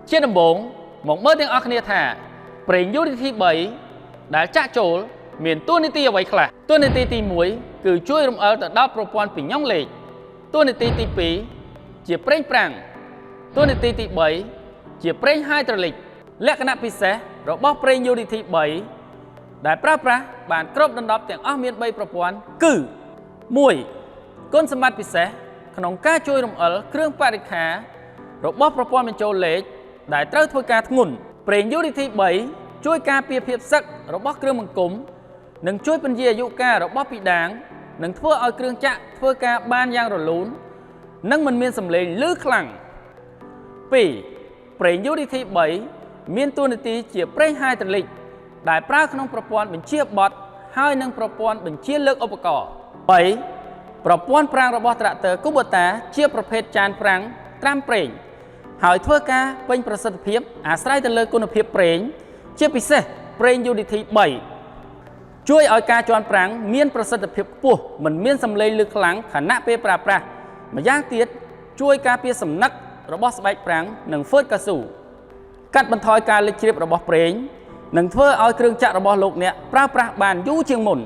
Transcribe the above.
ជាដំបូងមកមើលទាំងអស់គ្នាថាប្រេង UDT 3ដែលចាក់ចូលមានតួនាទីអ្វីខ្លះតួនាទីទី1គឺជួយរំអិលទៅដល់ប្រព័ន្ធពីញ៉ុងលេខតួនាទីទី2ជាប្រេងប្រាំងតួនាទីទី3ជាប្រេងហាយដ្រូលិកលក្ខណៈពិសេសរបស់ប្រេង UDT 3ដែលប្រើប្រាស់បានគ្របដណ្ដប់ទាំងអស់មាន3ប្រព័ន្ធគឺ1គុណសម្បត្តិពិសេសក្នុងការជួយរំអិលគ្រឿងបរិក្ខាររបស់ប្រព័ន្ធបញ្ចូលលេខដែលត្រូវធ្វើការធ្ងន់ប្រេង UDT 3ជួយការពារភាពសឹករបស់គ្រឿងបង្គុំនិងជួយពន្យាអាយុកាលរបស់ពីដាងនិងធ្វើឲ្យគ្រឿងចាក់ធ្វើការបានយ៉ាងរលូននិងមិនមានសម្លេងឮខ្លាំង 2ប្រេង UDT 3មានតួនាទីជាប្រេងហាយដ្រូលិកដែលប្រើក្នុងប្រព័ន្ធបញ្ជាបត់ហើយនិងប្រព័ន្ធបញ្ជាលើកឧបករណ៍3ប្រព័ន្ធប្រាំងរបស់ត្រាក់ទ័រ Kubota ជាប្រភេទចានប្រាំងត្រាំប្រេងហើយធ្វើការពេញប្រសិទ្ធភាពអាស្រ័យទៅលើគុណភាពប្រេង ជាពិសេសប្រេង UDT 3ជួយឲ្យការជាន់ប្រាំងមានប្រសិទ្ធភាពខ្ពស់មិនមានសម្លេងឮខ្លាំងខណៈពេលប្រើប្រាស់ម្យ៉ាងទៀតជួយការពារសំណឹករបស់ស្បែកប្រាំងនិងហ្វឺតកៅស៊ូកាត់បន្ថយការលេចជ្រាបរបស់ប្រេងនិងធ្វើឲ្យគ្រឿងចក្ររបស់លោកអ្នកប្រើប្រាស់បានយូរជាងមុន។